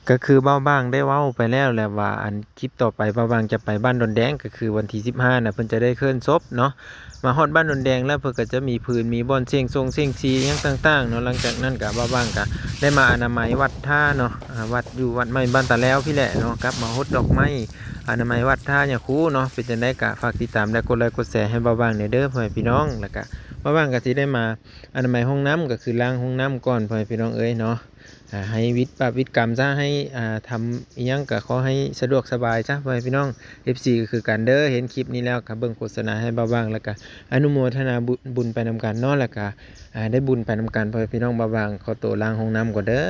ກໍຄືບ່າວບາງໄດ້ເວົ້າໄປແລ້ວແຫຼະວ່າ ອັນຄລິບຕໍ່ໄປບ່າວບາງຈະໄປບ້ານດອນແດງ ກໍຄືວັນທີສິບຫ້ານະ ເພິ່ນຈະໄດ້ເຄື່ອນສົບເນາະ ມາຮອດບ້ານດອນແດງແລ້ວ ເພິ່ນກໍຈະມີພື້ນມີບ່ອນເສັງສົງເສັງສີຫຍັງຕ່າງໆເນາະ. ຫຼັງຈາກນັ້ນກໍບ່າວບາງກໍໄດ້ມາອະນາໄມວັດທ່າເນາະ ອາ ວັດຢູ່ວັດໃໝ່ບ້ານຕາແລ້ວພີ້ແຫຼະເນາະ ກັບມາຫົດດອກໄມ້ ອະນາໄມວັດທ່າຍາຄູເນາະ. ເປັນຈັ່ງໃດກໍຝາກຕິດຕາມ ແລະ ກົດໄລກົດແຊໃຫ້ບ່າວບາງແດ່ເດີ ພໍ່ແມ່ພີ່ນ້ອງ. ແລ້ວກໍບ່າວບາງກໍຊິໄດ້ມາ ອະນາໄມຫ້ອງນ້ຳ ກໍຄືລ້າງຫ້ອງນ້ຳກ່ອນ ພໍ່ແມ່ພີ່ນ້ອງເອີຍເນາະ. ອາ ໃຫ້ວິດປາບວິດກຳຊະ ໃຫ້ ອ່າ ທຳອີ່ຫຍັງກໍຂໍໃຫ້ສະດວກສະບາຍຊະ ພໍ່ແມ່ພີ່ນ້ອງ. ເອັຟຊີ ກໍຄືກັນເດີ ເຫັນຄລິບນີ້ແລ້ວກໍເບິ່ງໂຄສະນາໃຫ້ບ່າວບາງ ແລ້ວກໍອະນຸໂມທະນາບຸ ບຸນໄປນຳກັນເນາະ ແລ້ວກໍ ອ່າ ໄດ້ບຸນໄປນຳກັນ ພໍ່ແມ່ພີ່ນ້ອງ. ບ່າວບາງຂໍໂຕລ້າງຫ້ອງນ້ຳກ່ອນເດີ.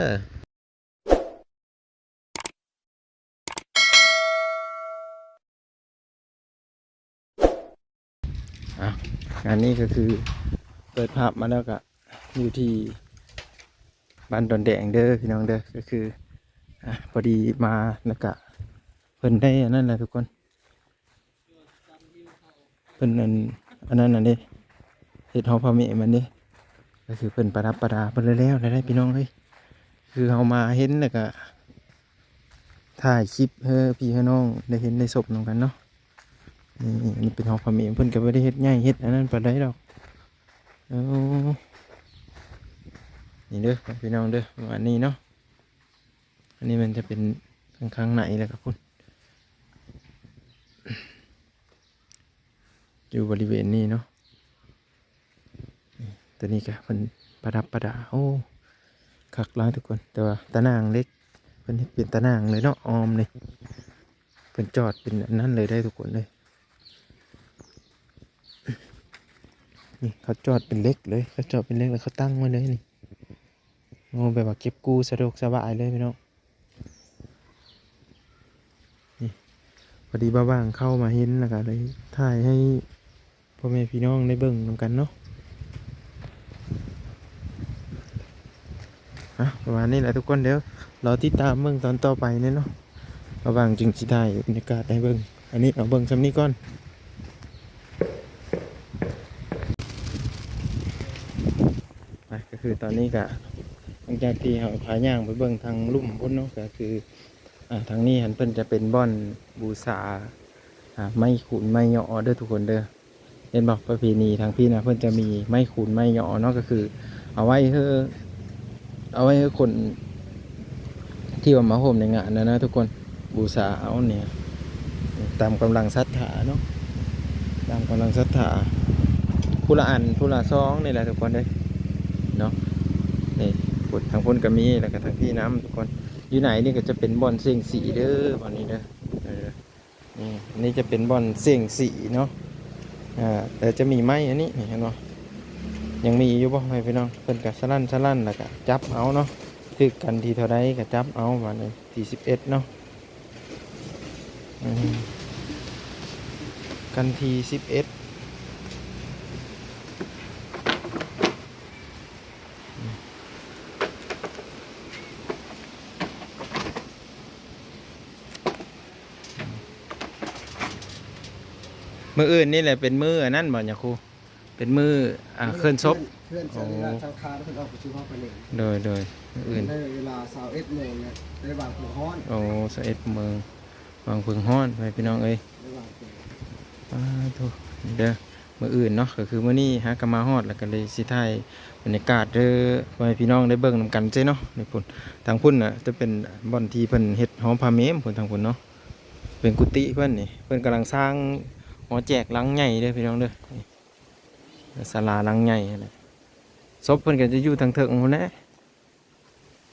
ອ່ະ ອັນນີ້ກໍຄືເປີດພາບມາແລ້ວກໍຢູ່ທີ່ບ້ານດອນແດງເດີພີ່ນ້ອງເດີ. ກໍຄື ອ່ະ ພໍດີມາແລ້ວກໍເພິ່ນໄດ້ອັນນັ້ນແຫຼະທຸກຄົນ ເພິ່ນອັນ ອັນນັ້ນນະເດ້ ເຮັດຫໍພະເມມມັນເດ້ ກໍຄືເພິ່ນປະດັບປະດາເພິ່ນແລ້ວໆ ແລ້ວໄດ໋ພີ່ນ້ອງເອີຍ. ຄືເຮົາມາເຫັນແລ້ວກໍຖ່າຍຄລິບໃຫ້ພີ່ໃຫ້ນ້ອງໄດ້ເຫັນໄດ້ຊົມນຳກັນເນາະ. ນີ້ ອັນນີ້ເປັນຫໍພະເມມ ເພິ່ນກໍບໍ່ໄດ້ເຮັດໃຫຍ່ເຮັດອັນນັ້ນປານໃດດອກ. ເອີ ນີ້ເດີພີ່ນ້ອງເດີ ປະມານນີ້ເນາະ. ອັນນີ້ມັນຈະເປັນຂ້າງໃນ ແລ້ວກໍພຸ້ນ ຢູ່ບໍລິເວນນີ້ເນາະ. ຕົວນີ້ກໍເພິ່ນປະດັບປະດາ ໂອ້ ຄັກຫຼາຍທຸກຄົນ. ແຕ່ວ່າຕາໜ່າງເຫຼັກ ເພິ່ນເຮັດເປັນຕາໜ່າງເລີຍເນາະ ອ້ອມນີ້ ເພິ່ນຈອດເປັນອັນນັ້ນເລີຍໄດ໋ທຸກຄົນເອີຍ. ນີ້ເຂົາຈອດເປັນເຫຼັກເລີຍ ເຂົາຈອດເປັນເຫຼັກແລ້ວເຂົາຕັ້ງໄວ້ເລີຍນີ້. ໂອ້ ແບບວ່າເກັບກູ້ສະດວກສະບາຍເລີຍພີ່ນ້ອງ. ນີ້ ພໍດີບ່າວບາງເຂົ້າມາເຫັນ ແລ້ວກໍເລີຍຖ່າຍໃຫ້ພໍ່ແມ່ພີ່ນ້ອງໄດ້ເບິ່ງນຳກັນເນາະ. ອ່ະ ປະມານນີ້ແຫຼະທຸກຄົນ ດຽວລໍຕິດຕາມເບິ່ງຕອນຕໍ່ໄປແດ່ເນາະ. ບ່າວບາງຈຶ່ງຊິຖ່າຍບັນຍາກາດໃຫ້ເບິ່ງ ອັນນີ້ເອົາເບິ່ງຊ່ຳນີ້ກ່ອນ. ອ່ະ ກໍຄືຕອນນີ້ກະ ຫຼັງຈາກທີ່ເຮົາພາຍ່າງໄປເບິ່ງທາງລຸ່ມພຸ້ນເນາະ ກໍຄື ອ່າ ທາງນີ້ຫັ້ນເພິ່ນຈະເປັນບ່ອນບູຊາ ອ່າ ໄມ້ຄູນໄມ້ຫຍໍ້ເດີທຸກຄົນເດີ. ເຫັນບໍ່ ປະເພນີທາງພີ້ນະ ເພິ່ນຈະມີໄມ້ຄູນໄມ້ຫຍໍ້ເນາະ ກໍຄືເອົາໄວ້ໃຫ້ ເອົາໄວ້ໃຫ້ຄົນທີ່ວ່າມາຮ່ວມໃນງານນັ້ນນະທຸກຄົນ ບູຊາເອົານີ້ ຕາມກຳລັງສັດທາເນາະ ຕາມກຳລັງສັດທາ ຜູ້ລະອັນຜູ້ລະຊອງນີ້ແຫຼະທຸກຄົນເອີຍເນາະ. ນີ້ ທາງພຸ້ນກໍມີ ແລ້ວກໍທາງພີ້ນຳທຸກຄົນ. ຢູ່ໃນນີ້ກໍຈະເປັນບ່ອນເສັງສີເດີ ບ່ອນນີ້ເດີ ເອີ ນີ້ ອັນນີ້ຈະເປັນບ່ອນເສັງສີເນາະ ອ່າ ແຕ່ຈະມີໄມ້ອັນນີ້ ນີ້ເຫັນບໍ່ ຍັງມີຢູ່ບໍ່ ໃຫ້ພີ່ນ້ອງ ເພິ່ນກໍສະຫຼັ້ນສະຫຼັ້ນ ແລ້ວກໍຈັບເອົາເນາະ ຖືກກັນທີ່ເທົ່າໃດກໍຈັບເອົາ ບາດນີ້ທີສິບເອັດເນາະ ອືມ ກັນທີສິບເອັດ. ມື້ອື່ນນີ້ແຫຼະເປັນມື້ອັນນັ້ນບໍ່ຍາຄູ? ເປັນມື້ ອ່າ ເຄື່ອນສົບ ເຄື່ອນ ເຄື່ອນສະຣີລະສັງຂານເພິ່ນອອກໄປສູ່ຫ້ອງພະເນກ. ໂດຍ ໂດຍ ມື້ອື່ນ ໃນເວລາຊາວເອັດໂມງນີ້ ໄດ້ວາງເພິ່ງຮ້ອນ. ໂອ້ ຊາວເອັດໂມງ ວາງເພິ່ງຮ້ອນ ພໍ່ແມ່ພີ່ນ້ອງເອີຍ. ໄດ້ວາງເພິ່ງ ສາທຸ ເດີ ມື້ອື່ນເນາະ ກໍຄືມື້ນີ້ຫາກໍມາຮອດ ແລ້ວກໍເລີຍຊິຖ່າຍບັນຍາກາດໃຫ້ພໍ່ແມ່ພີ່ນ້ອງໄດ້ເບິ່ງນຳກັນເຈົ້ເນາະ. ນີ້ພຸ້ນ ທາງພຸ້ນນະ ຈະເປັນບ່ອນທີ່ເພິ່ນເຮັດຫໍພະເມມພຸ້ນ ທາງພຸ້ນເນາະ ເປັນກຸຕິເພິ່ນນີ້ ເພິ່ນກຳລັງສ້າງຫໍແຈກຫຼັງໃຫຍ່ເດີພີ່ນ້ອງເດີ ນີ້ສາລາຫຼັງໃຫຍ່ຫັ້ນແຫຼະ. ສົບເພິ່ນກໍຈະຢູ່ທາງເທິງພຸ້ນແຫຼະ.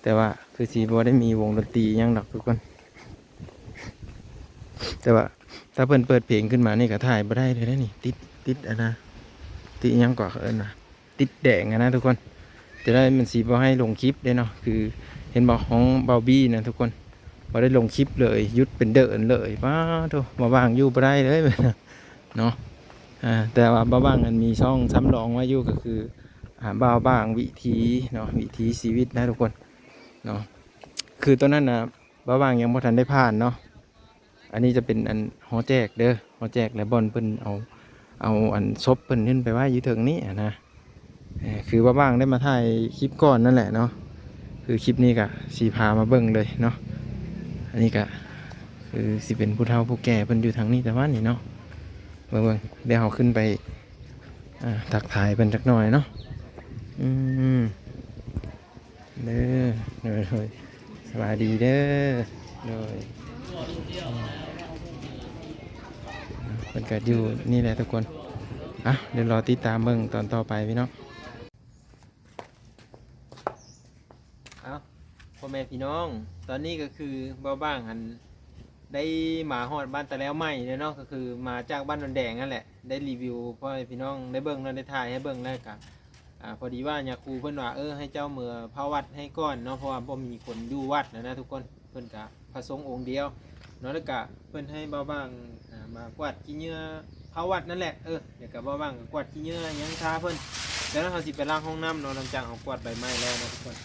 ແຕ່ວ່າຄືຊິບໍ່ໄດ້ມີວົງດົນຕີຫຍັງດອກທຸກຄົນ ແຕ່ວ່າຖ້າເພິ່ນເປີດເພງຂຶ້ນມານີ້ກໍຖ່າຍບໍ່ໄດ້ເລີຍເດ້ນີ້ ຕິດ ຕິດອັນນະ ຕິດຫຍັງກໍເອີ້ນວ່າ ຕິດແດງຫັ້ນນະທຸກຄົນ. ຈະໄດ້ມັນຊິບໍ່ໃຫ້ລົງຄລິບເດ້ເນາະ ຄືເຫັນບໍ່ ຂອງບ່າວບີນະທຸກຄົນ ບໍ່ໄດ້ລົງຄລິບເລີຍ ຢຸດເປັນເດີນເລີຍ. ປາໂທ້ ບ່າວບາງຢູ່ບໍ່ໄດ້ເລີຍເນາະ. ອ່າ ແຕ່ວ່າບ່າວບາງຫັ້ນມີຊ່ອງສຳລອງໄວ້ຢູ່ ກໍຄື ອ່າ ບ່າວບາງວິຖີເນາະ ວິຖີຊີວິດນະທຸກຄົນເນາະ. ຄືຕອນນັ້ນນະ ບ່າວບາງຍັງບໍ່ທັນໄດ້ຜ່ານເນາະ. ອັນນີ້ຈະເປັນອັນຫໍແຈກເດີ ຫໍແຈກ ແລະ ບ່ອນເພິ່ນເອົາ ເອົາອັນສົບເພິ່ນຂຶ້ນໄປໄວ້ຢູ່ເທິງນີ້ຫັ້ນນະ. ເອີ ຄືບ່າວບາງໄດ້ມາຖ່າຍຄລິບກ່ອນນັ້ນແຫຼະເນາະ ຄືຄລິບນີ້ກະຊິພາມາເບິ່ງເລີຍເນາະ. ອັນນີ້ກະຄືຊິເປັນຜູ້ເຖົ້າຜູ້ແກ່ເພິ່ນຢູ່ທາງນີ້ ປະມານນີ້ເນາະ. ເບິ່ງໆ ດຽວເຮົາຂຶ້ນໄປ ອ່າ ທັກທາຍເພິ່ນຈັກໜ້ອຍເນາະ. ອືມ ເດີ ໂດຍ ໂດຍ ສະບາຍດີເດີ ໂດຍ. ເພິ່ນກະຢູ່ນີ້ແຫຼະທຸກຄົນ. ອ່ະ ດຽວລໍຕິດຕາມເບິ່ງຕອນຕໍ່ໄປພີ່ນ້ອງ. ເອົ້າ ພໍ່ແມ່ພີ່ນ້ອງ ຕອນນີ້ກະຄືບ່າວບາງຫັ້ນ ໄດ້ມາຮອດບ້ານຕາແລ້ວໃໝ່ແລ້ວເນາະ ກະຄືມາຈາກບ້ານດອນແດງຫັ້ນແຫຼະ. ໄດ້ຣີວິວພໍ່ແມ່ພີ່ນ້ອງໄດ້ເບິ່ງເນາະ ໄດ້ຖ່າຍໃຫ້ເບິ່ງແລ້ວກະ ອ່າ ພໍດີວ່າຍາຄູເພິ່ນວ່າ ເອີ ໃຫ້ເຈົ້າເມືອເຝົ້າວັດໃຫ້ກ່ອນເນາະ ເພາະວ່າບໍ່ມີຄົນຢູ່ວັດນະ ນະທຸກຄົນ. ເພິ່ນກະພະສົງອົງດຽວເນາະ ແລ້ວກະເພິ່ນໃຫ້ບ່າວບາງ ອ່າ ມາກວາດຂີ້ເຫຍື້ອເຝົ້າວັດນັ້ນແຫຼະ. ເອີ ແລ້ວກະບ່າວບາງກະກວາດຂີ້ເຫຍື້ອຫຍັງທາເພິ່ນ. ຈາກນັ້ນເຮົາຊິໄປລ້າງຫ້ອງນ້ຳເນາະ ຫຼັງຈາກເຮົາກວາດໃບໄມ້ແລ້ວເນາະທຸກຄົນ.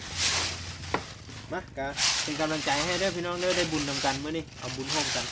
ມາ ກະເປັນກຳລັງໃຈໃຫ້ເດີພີ່ນ້ອງເດີ ໄດ້ບຸນນຳກັນມື້ນີ້ ເອົາບຸນຮ່ວມກັນ.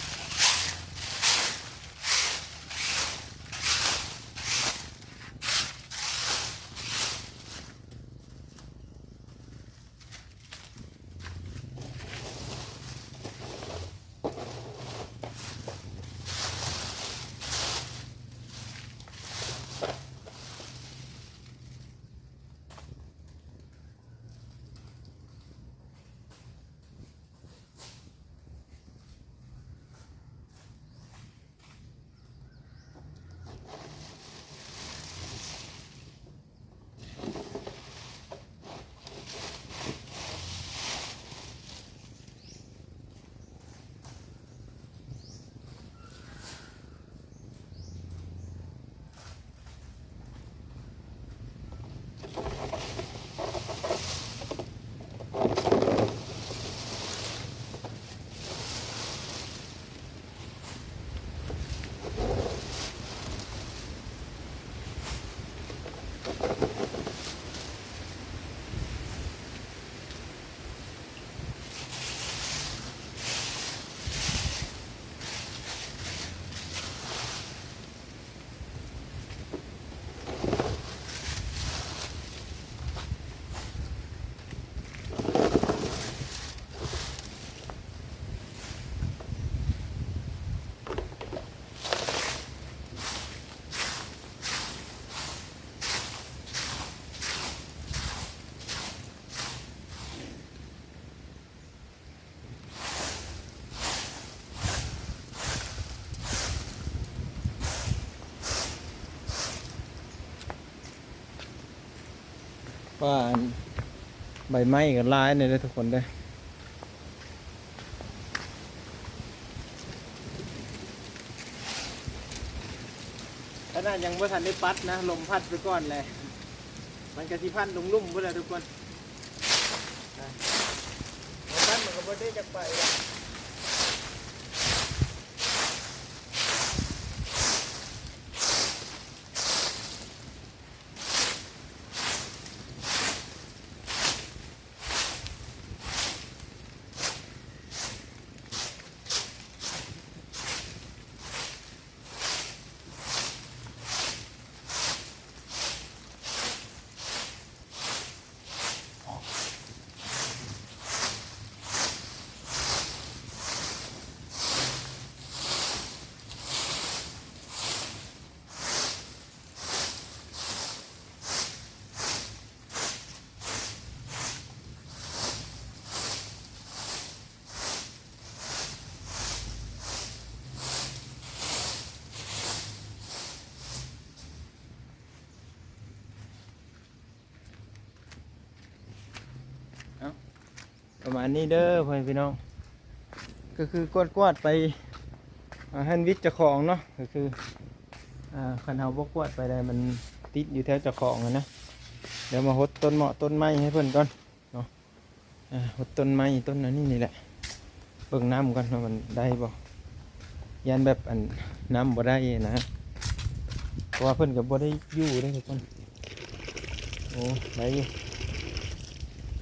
ວ່າອັນ ໃບໄມ້ກະຫຼາຍແນ່ເດີທຸກຄົນເດີ. ຂະໜາດຍັງບໍ່ທັນໄດ້ປັດນະ ລົມພັດໄປກ່ອນແຫຼະ ມັນກະຊິພັນລົງລຸ່ມພຸ້ນແຫຼະທຸກຄົນ. ບໍ່ທັນມັນກະບໍ່ໄດ້ຈັກໄປ.ເອົ້າ ປະມານນີ້ເດີພໍ່ແມ່ພີ່ນ້ອງ ກະຄືກວດໆໄປ ອ່າ ຫັ້ນວິດເຈົ້າຂອງເນາະ ກະຄື ອ່າ ຄັນເຮົາບໍ່ກວດໄປແລ້ວມັນຕິດຢູ່ແຖວເຈົ້າຂອງຫັ້ນນະ. ດຽວມາຫົດຕົ້ນເໝາະຕົ້ນໄມ້ໃຫ້ເພິ່ນກ່ອນເນາະ. ອ່າ ຫົດຕົ້ນໄມ້ຕົ້ນອັນນີ້ນີ້ແຫຼະ ເບິ່ງນ້ຳກ່ອນວ່າມັນໄດ້ບໍ່ ຢ້ານແບບອັນ ນ້ຳບໍ່ໄດ້ນະ ເພາະວ່າເພິ່ນກະບໍ່ໄດ້ຢູ່ເດ້ທຸກຄົນ. ໂອ້ ໄດ້ຢູ່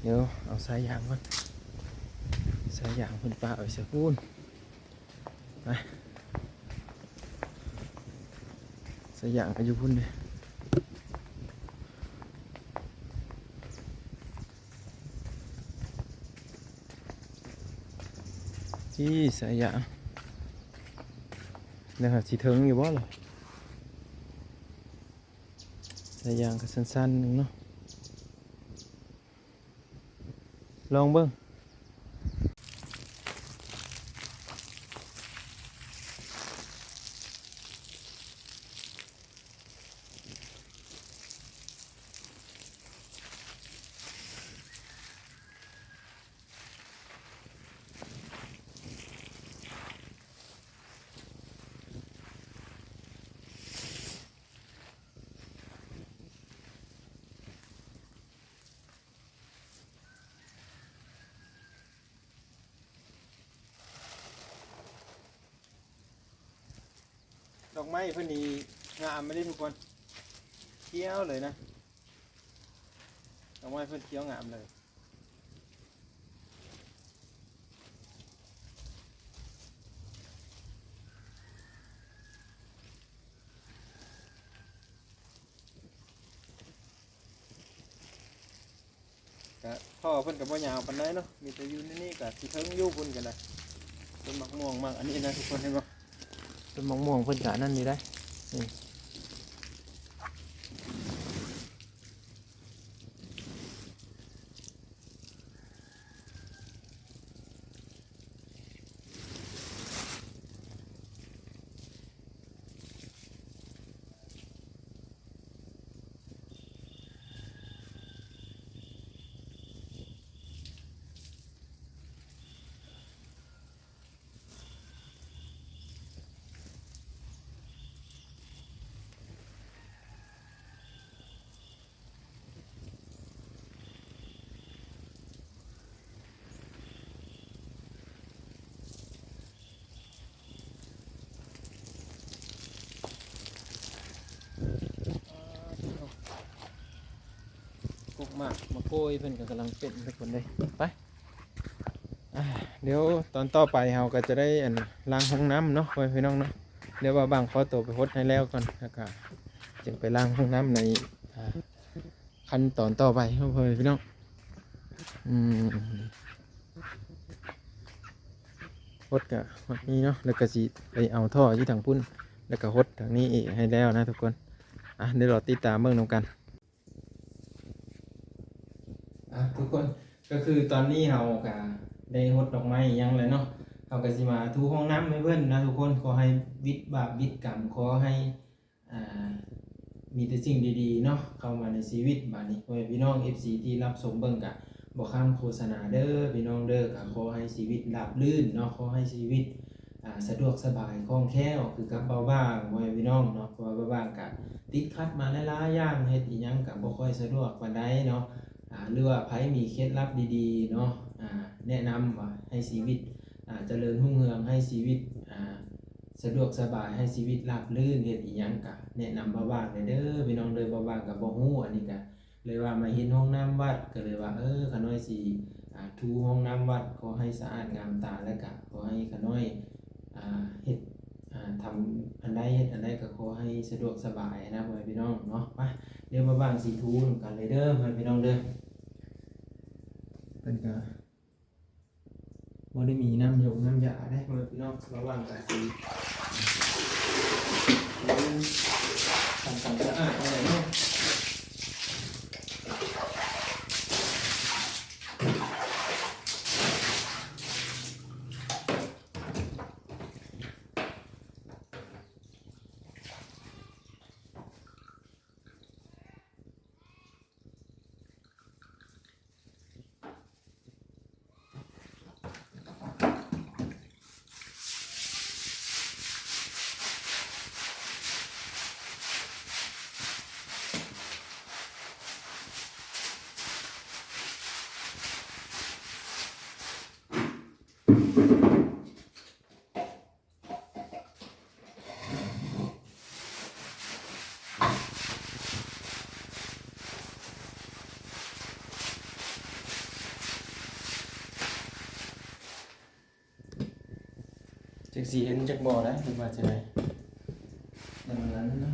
ດຽວເອົາສາຍຢາງກ່ອນ ສາຍຢາງເພິ່ນປະໄວ້ໃສພຸ້ນ ໄປ ສາຍຢາງກະຢູ່ພຸ້ນເດ້. ອີ ສາຍຢາງ ແລ້ວຫາຊິເຖິງຢູ່ບໍ່ລະ? ສາຍຢາງກໍສັ້ນໆໜຶ່ງເນາະ ລອງເບິ່ງ. ດອກໄມ້ເພິ່ນນີ້ງາມມາເດ້ທຸກຄົນ ຂຽວເລີຍນະ ດອກໄມ້ເພິ່ນຂຽວງາມເລີຍ. ກະທໍ່ເພິ່ນກະບໍ່ຍາວປານໃດເນາະ ມີແຕ່ຢູ່ໃນນີ້ກະຊິເຖິງຢູ່ພຸ້ນກະໄດ້. ຕົ້ນໝາກມ່ວງໝາກອັນນີ້ນະທຸກຄົນ ເຫັນບໍ່? ຕົ້ນໝາກມ່ວງເພິ່ນກະອັນນັ້ນຢູ່ໄດ໋ ນີ້. ກກໝາກມະໂກຍເພິ່ນກໍກຳລັງເປັນທຸກຄົນເດ້. ໄປ ອ່າ ດຽວຕອນຕໍ່ໄປເຮົາກໍຈະໄດ້ ອັນ ລ້າງຫ້ອງນ້ຳເນາະ ພໍ່ແມ່ພີ່ນ້ອງເນາະ. ດຽວບ່າວບາງຂໍໂຕໄປຫົດໃຫ້ແລ້ວກ່ອນ ແລ້ວກໍຈຶ່ງໄປລ້າງຫ້ອງນ້ຳໃນ ອ່າ ຂັ້ນຕອນຕໍ່ໄປເນາະ ພໍ່ແມ່ພີ່ນ້ອງ. ອືມ ຫົດກໍຮອດນີ້ເນາະ ແລ້ວກໍຊິໄປເອົາທໍ່ຢູ່ທາງພຸ້ນ ແລ້ວກໍຫົດທາງນີ້ອີກໃຫ້ແລ້ວນະທຸກຄົນ. ອ່ະ ດຽວລໍຕິດຕາມເບິ່ງນຳກັນ. ອ່ະ ທຸກຄົນ ກໍຄືຕອນນີ້ເຮົາກໍໄດ້ຫົດດອກໄມ້ຫຍັງແລ້ວເນາະ ເຮົາກໍຊິມາຖູຫ້ອງນ້ຳໃຫ້ເພິ່ນນະທຸກຄົນ. ຂໍໃຫ້ວິດບາບວິດກຳ ຂໍໃຫ້ ອ່າ ມີແຕ່ສິ່ງດີໆເນາະ ເຂົ້າມາໃນຊີວິດ. ບາດນີ້ ພໍ່ແມ່ພີ່ນ້ອງ ເອັຟຊີ ທີ່ຮັບຊົມເບິ່ງ ກະບໍ່ຂ້າມໂຄສະນາເດີພີ່ນ້ອງເດີ. ກະຂໍໃຫ້ຊີວິດລາບລື່ນເນາະ ຂໍໃຫ້ຊີວິດ ອ່າ ສະດວກສະບາຍຄ່ອງແຄ້ວຄືກັບບ່າວບາງ ພໍ່ແມ່ພີ່ນ້ອງເນາະ. ເພາະວ່າບ່າວບາງກະຕິດຂັດມາຫຼາຍໆຢ່າງ ເຮັດອີ່ຫຍັງກະບໍ່ຄ່ອຍສະດວກປານໃດເນາະ ອ່າ ຫຼືວ່າໃຜມີເຄັດລັບດີໆເນາະ ອ່າ ແນະນຳວ່າໃຫ້ຊີວິດ ອ່າ ຈະເລີນຮຸ່ງເຮືອງ ໃຫ້ຊີວິດ ອ່າ ສະດວກສະບາຍ ໃຫ້ຊີວິດລາບລື່ນ ເຮັດອີ່ຫຍັງກະແນະນຳບ່າວບາງແດ່ເດີພີ່ນ້ອງເດີ. ບ່າວບາງກະບໍ່ຮູ້ ອັນນີ້ກະເລີຍວ່າມາເຫັນຫ້ອງນ້ຳວັດ ກະເລີຍວ່າ ເອີ ຂ້ານ້ອຍຊິ ອ່າ ຖູຫ້ອງນ້ຳວັດ ຂໍໃຫ້ສະອາດງາມຕາ ແລ້ວກະຂໍໃຫ້ຂ້ານ້ອຍ ອ່າ ເຮັດ ອ່າ ທຳອັນໃດເຮັດອັນໃດກະຂໍໃຫ້ສະດວກສະບາຍນະ ພໍ່ແມ່ພີ່ນ້ອງເນາະ. ໄປ ດຽວບ່າວບາງຊິຖູນຳກັນເລີຍເດີ ພໍ່ແມ່ພີ່ນ້ອງເດີ. ເພິ່ນກະ ບໍ່ໄດ້ມີນ້ຳຢົງນ້ຳຢາເດ້ ພໍ່ແມ່ພີ່ນ້ອງ ລະຫວ່າງກະຊິທຳຄວາມສະອາດນີ້ແຫຼະເນາະ. ຈັກຊິເຫັນຈັກບໍ່ໄດ໋ ຫຼືວ່າຈັ່ງໃດ ແຕ່ມັນນັ້ນເນາະ.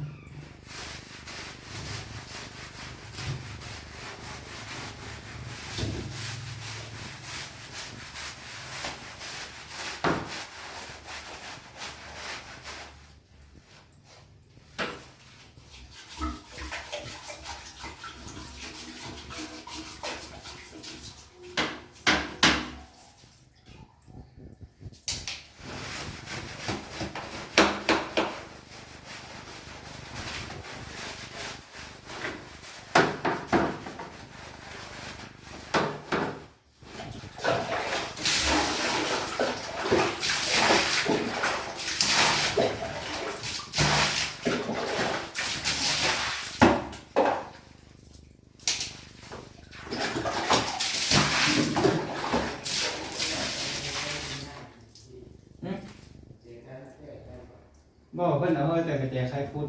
ບໍ່ ເພິ່ນເອົາແຕ່ກະແຈໄຂ່ພຸດ.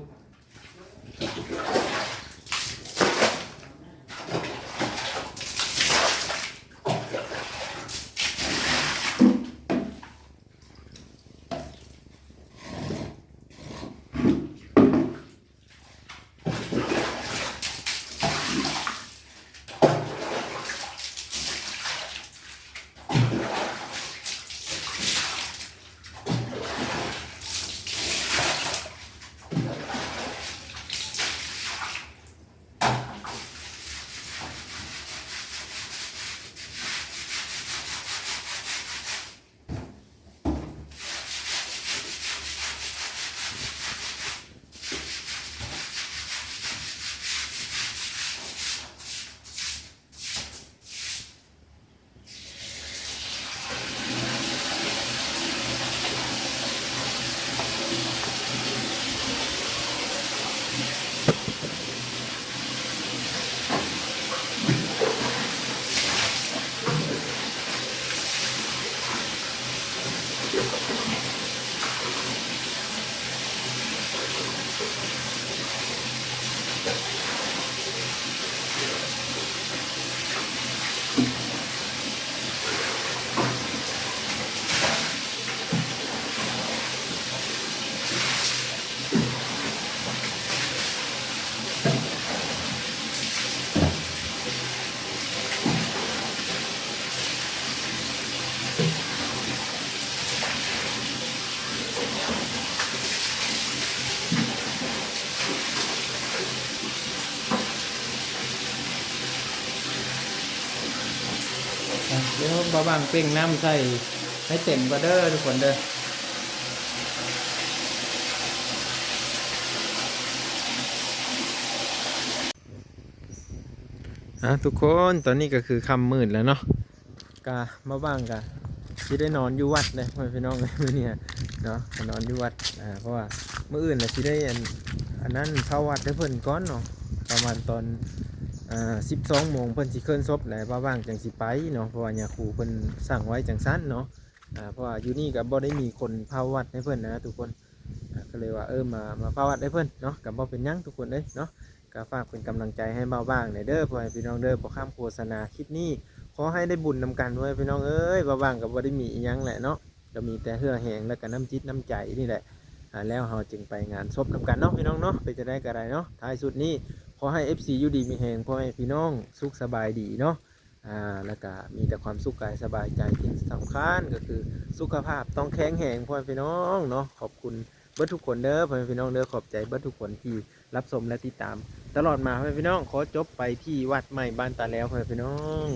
ອ່ະ ດຽວບ່າວບາງເປັ່ງນ້ຳໃສ່ໃຫ້ເຕັມກ່ອນເດີທຸກຄົນເດີ. ອ່ະ ທຸກຄົນ ຕອນນີ້ກະຄືຄ່ຳມືດແລ້ວເນາະ. ກະບ່າວບາງກະຊິໄດ້ນອນຢູ່ວັດເດ້ ພໍ່ແມ່ພີ່ນ້ອງເອີຍ ມື້ນີ້ເນາະ ກະນອນຢູ່ວັດ ອ່າ ເພາະວ່າມື້ອື່ນລະຊິໄດ້ອັນ ອັນນັ້ນເຝົ້າວັດໃຫ້ເພິ່ນກ່ອນເນາະ ປະມານຕອນ ອ່າ ສິບສອງໂມງເພິ່ນຊິເຄື່ອນສົບ ແລະບ່າວບາງຈັ່ງຊິໄປເນາະ ເພາະວ່າຍາຄູເພິ່ນສັ່ງໄວ້ຈັ່ງຊັ້ນເນາະ. ອ່າ ເພາະວ່າຢູ່ນີ້ກະບໍ່ໄດ້ມີຄົນເຝົ້າວັດໃຫ້ເພິ່ນນະທຸກຄົນ ອ່າ ກະເລີຍວ່າ ເອີ ມາ ມາເຝົ້າວັດໃຫ້ເພິ່ນເນາະ ກະບໍ່ເປັນຫຍັງທຸກຄົນເອີຍເນາະ. ກະຝາກເປັນກຳລັງໃຈໃຫ້ບ່າວບາງແດ່ເດີ ພໍ່ແມ່ພີ່ນ້ອງເດີ ບໍ່ຄ້ຳໂຄສະນາ. ຄລິບນີ້ຂໍໃຫ້ໄດ້ບຸນນຳກັນ ພໍ່ແມ່ພີ່ນ້ອງເອີຍ. ບ່າວບາງກະບໍ່ໄດ້ມີອີ່ຫຍັງແຫຼະເນາະ ກະມີແຕ່ເຫື່ອແຮງ ແລະກະນ້ຳຈິດນ້ຳໃຈນີ້ແຫຼະ ອ່າ ແລ້ວເຮົາຈຶ່ງໄປງານສົບນຳກັນເນາະ ພີ່ນ້ອງເນາະ. ເປັນຈັ່ງໃດກະໄດ້ເນາະ ທ້າຍສຸດນີ້ຂໍໃຫ້ ເອັຟຊີ ຢູ່ດີມີແຮງ ພໍ່ແມ່ພີ່ນ້ອງ ສຸກສະບາຍດີເນາະ. ອ່າ ແລ້ວກະມີແຕ່ຄວາມສຸກກາຍສະບາຍໃຈ ທີ່ສຳຄັນກະຄືສຸຂະພາບຕ້ອງແຂງແຮງ ພໍ່ແມ່ພີ່ນ້ອງເນາະ. ຂອບຄຸນເບິດທຸກຄົນເດີ ພໍ່ແມ່ພີ່ນ້ອງເດີ ຂອບໃຈເບິດທຸກຄົນທີ່ ຮັບຊົມ ແລະ ຕິດຕາມຕະຫຼອດມາ ພໍ່ແມ່ພີ່ນ້ອງ. ຂໍຈົບໄປທີ່ວັດໃໝ່ບ້ານຕາແລວ ພໍ່ແມ່ພີ່ນ້ອງ.